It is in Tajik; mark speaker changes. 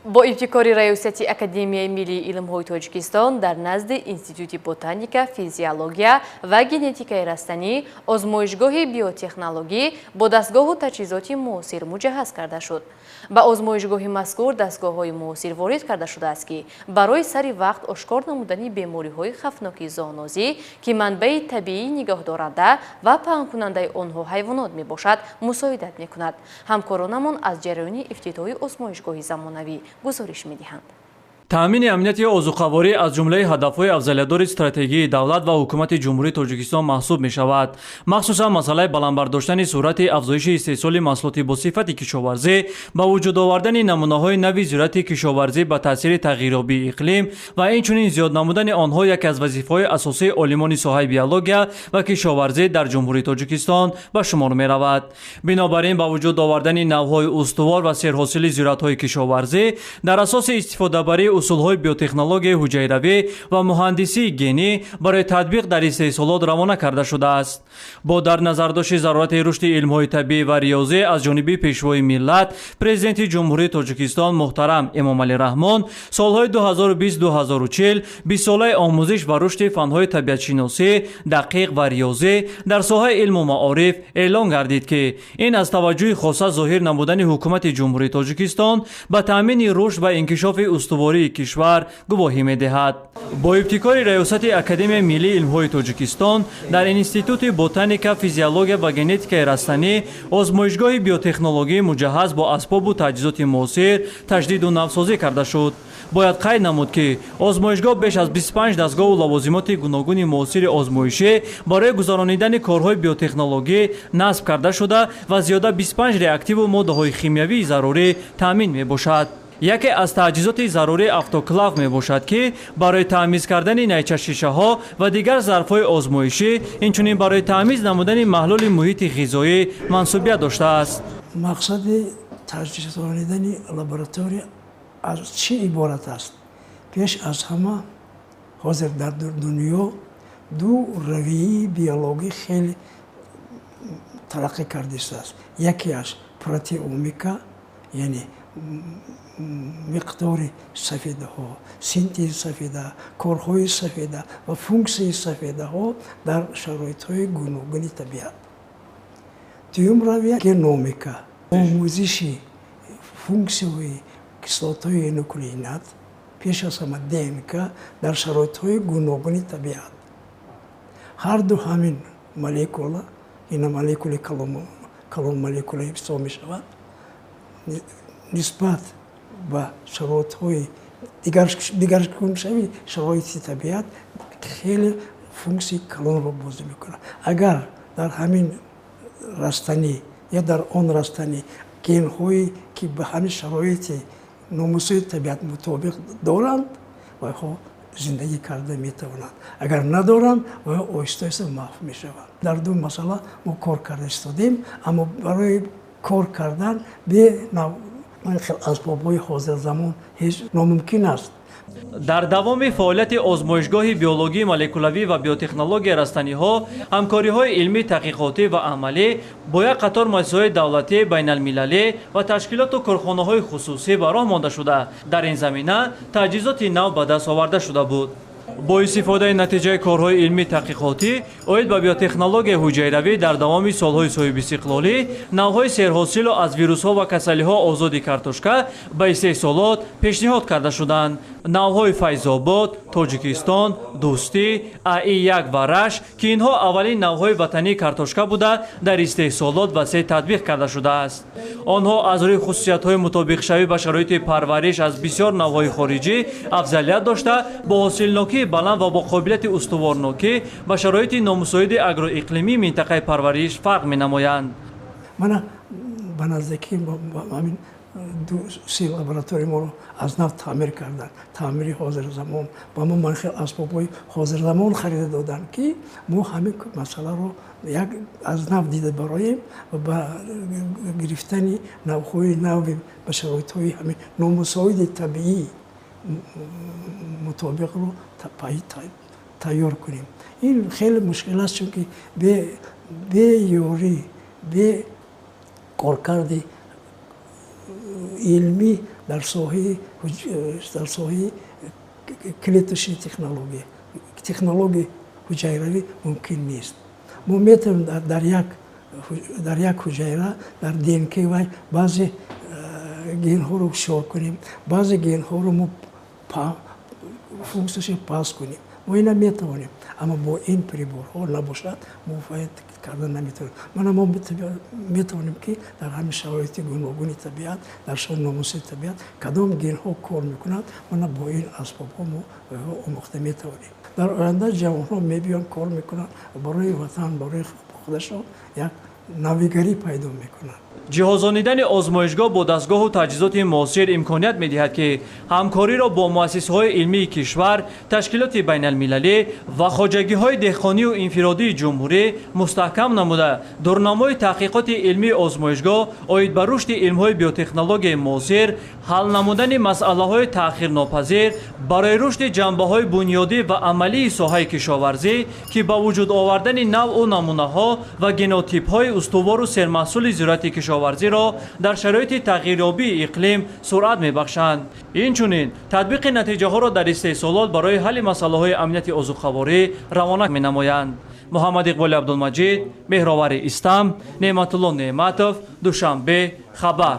Speaker 1: Бо ибтикори Раёсати Академияи миллии илмҳои Тоҷикистон дар назди Институти ботаника, физиология ва генетикаи растанӣ озмоишгоҳи биотехнологӣ бо дастгоҳу таҷҳизоти муосир муҷаҳҳаз карда шуд. Ба озмоишгоҳи мазкур дастгоҳҳои муосир ворид карда шудааст, ки барои сари вақт ошкор намудани бемориҳои хавфноки зоонозӣ, ки манбаи табиии нигоҳдоранда ва паҳнкунандаи онҳо ҳайвонот мебошад, мусоидат мекунад. Ҳамкоронамон аз ҷараёни ифтитоҳи озмоишгоҳи замонавӣ гузориш медиҳанд.
Speaker 2: Таъмини амнияти озуқаворӣ аз ҷумлаи ҳадафҳои афзалиятдори стратегии давлат ва ҳукумати Ҷумҳурии Тоҷикистон маҳсуб мешавад. Махсусан масъалаи баланд бардоштани суръати афзоиши истеҳсоли маҳсулоти босифати кишоварзӣ, ба вуҷуд овардани намунаҳои нави зироати кишоварзӣ ба таъсири тағйирёбии иқлим ва инчунин зиёд намудани онҳо яке аз вазифаҳои асосии олимони соҳаи биология ва кишоварзӣ дар Ҷумҳурии Тоҷикистон ба шумор меравад. Бинобар ин, ба вуҷуд овардани навъҳои устувор ва серҳосили зироатҳои кишоварзӣ дар асоси истифодабарии усулҳои биотехнологияи ҳуҷайравӣ ва муҳандисии генӣ барои татбиқ дар истеҳсолот равона карда шудааст. Бо дар назардошти зарурати рушди илмҳои табиӣ ва риёзӣ аз ҷониби Пешвои миллат, Президенти Ҷумҳурии Тоҷикистон муҳтарам Эмомалӣ Раҳмон, солҳои 2020-2040 бистсолаи омӯзиш ва рушди фанҳои табиатшиносӣ, дақиқ ва риёзӣ дар соҳаи илму маориф эълон гардид, ки ин аз таваҷҷӯҳи хоса зоҳир намудани Ҳукумати Ҷумҳурии Тоҷикистон ба таъмини рушд ва инкишофи устувории кишвар гувоҳӣ медиҳад. Бо ибтикори Раёсати Академияи миллии илмҳои Тоҷикистон дар Институти ботаника, физиология ва генетикаи растанӣ озмоишгоҳи биотехнологӣ муҷаҳҳаз бо асбобу таҷҳизоти муосир таҷдиду навсозӣ карда шуд. Бояд қайд намуд, ки озмоишгоҳ беш аз 25 дастгоҳу лавозимоти гуногуни муосири озмоишӣ барои гузаронидани корҳои биотехнологӣ насб карда шуда ва зиёда 25 реактиву моддаҳои химиявии зарурӣ таъмин мебошад. Яке аз таҷҳизоти зарурӣ автоклав мебошад, ки барои таъмиз кардани найчашишаҳо ва дигар зарфҳои озмоишӣ, инчунин барои таъмиз намудани маҳлули муҳити ғизоӣ мансубият доштааст.
Speaker 3: Мақсади таҷҳизонидани лаборатория аз чӣ иборат аст? Пеш аз ҳама, ҳозир дар дунё ду равияи биологӣ хеле тараққӣ кардааст. Якеаш протеомика, яъне миқдори сафедаҳо, синтези сафеда, корҳои сафеда ва функсияи сафедаҳо дар шароитҳои гуногуни табиат. Дуюм равия геномика, омӯзиши функсияҳои кислотаҳои нуклеинат, пеш аз ҳама ДНК, дар шароитҳои гуногуни табиат. Ҳарду ҳамин молекула, ина молекули калон молекула ҳисоб мешавад, нисбат ба шароитҳои дигаргуншавии шароити табиат хеле функсияи калонро бозӣ мекунад. Агар дар ҳамин растанӣ ё дар он растанӣ генҳое, ки ба ҳамин шароити номусоиди табиат мутобиқ доранд, вайҳо зиндагӣ карда метавонанд. Агар надоранд, вайҳо оҳиста оҳиста маҳв мешаванд. Дар ду масъала мо кор карда истодем, аммо барои кор кардан бе асбобҳои ҳозирзамон ҳеҷ номумкин аст.
Speaker 2: Дар давоми фаъолияти озмоишгоҳи биологии молекулавӣ ва биотехнологияи растаниҳо ҳамкориҳои илмӣ, таҳқиқотӣ ва амалӣ бо як қатор муассисаҳои давлатӣ, байналмилалӣ ва ташкилоту корхонаҳои хусусӣ ба роҳ монда шуда, дар ин замина таҷҳизоти нав ба даст оварда шуда буд. Бо истифодаи натиҷаи корҳои илмӣ таҳқиқотӣ оид ба биотехнологияи ҳуҷайравӣ дар давоми солҳои соҳибистиқлолӣ навъҳои серҳосилу аз вирусҳо ва касалиҳо озоди картошка ба истеҳсолот пешниҳод карда шуданд: навъҳои Файзобод, Тоҷикистон, Дӯстӣ, АИ1 ва Раш, ки инҳо аввалин навъҳои ватании картошка буда, дар истеҳсолот васеъ татбиқ карда шудааст. Онҳо аз рӯи хусусиятҳои мутобиқшавӣ ба шароити парвариш аз бисёр навъҳои хориҷӣ афзалият дошта, бо ҳосилнокии баланд ва бо қобилияти устуворнокӣ ба шароити номусоиди агроиқлимии минтақаи парвариш фарқ менамоянд.
Speaker 3: Мана, ба наздикӣ ҳамин ду се лаборатория моро аз нав таъмир карданд, таъмири ҳозирзамон. Ба мо ман хел асбобҳои ҳозирзамон харида доданд, ки мо ҳамин масъаларо як аз нав дида бароем ва ба гирифтани навъҳои нави ба шароитҳои ҳамин номусоиди табиӣ мутобиқро тайёр кунем. Ин хеле мушкил аст, чунки бе ёрӣ, бе коркарди илмӣ. Дар соҳаи клеточной технология, технологияи ҳуҷайравӣ мумкин нест. Мо метавонем дар як ҳуҷайра, дар ДНК вай баъзе генҳоро ҳушёр кунем, баъзе генҳоро мо функсияшро паст кунем. Мо ина метавонем, аммо бо ин приборҳо набошад, мо карда наметавонем. Мана мо метавонем, ки дар ҳамин шароити гуногуни табиат, дар шароити номусоиди табиат кадом генҳо кор мекунад, мана бо ин асбобҳо мо омӯхта метавонем. Дар оянда ҷавонҳо мебиёнд, кор мекунанд, барои ватан, барои худашон як навигарӣ пайдо мекунанд.
Speaker 2: Ҷиҳозонидани озмоишгоҳ бо дастгоҳу таҷҳизоти муосир имконият медиҳад, ки ҳамкориро бо муассисаҳои илмии кишвар, ташкилоти байналмилалӣ ва хоҷагиҳои деҳқонию инфиродии ҷумҳурӣ мустаҳкам намуда, дурнамои таҳқиқоти илмии озмоишгоҳ оид ба рушди илмҳои биотехнологияи муосир, ҳал намудани масъалаҳои таъхирнопазир барои рушди ҷанбаҳои бунёдӣ ва амалии соҳаи кишоварзӣ, ки ба вуҷуд овардани навъу намунаҳо ва генотипҳои устувору сермаҳсули зироати кишоварзиро дар шароити тағйирёбии иқлим суръат мебахшанд. Инчунин татбиқи натиҷаҳоро дар истеҳсолот барои ҳалли масъалаҳои амнияти озуқаворӣ равона менамоянд. Муҳаммад Иқболи Абдулмаҷид, Меҳровари Истам, Неъматулло Неъматов, Душанбе, хабар.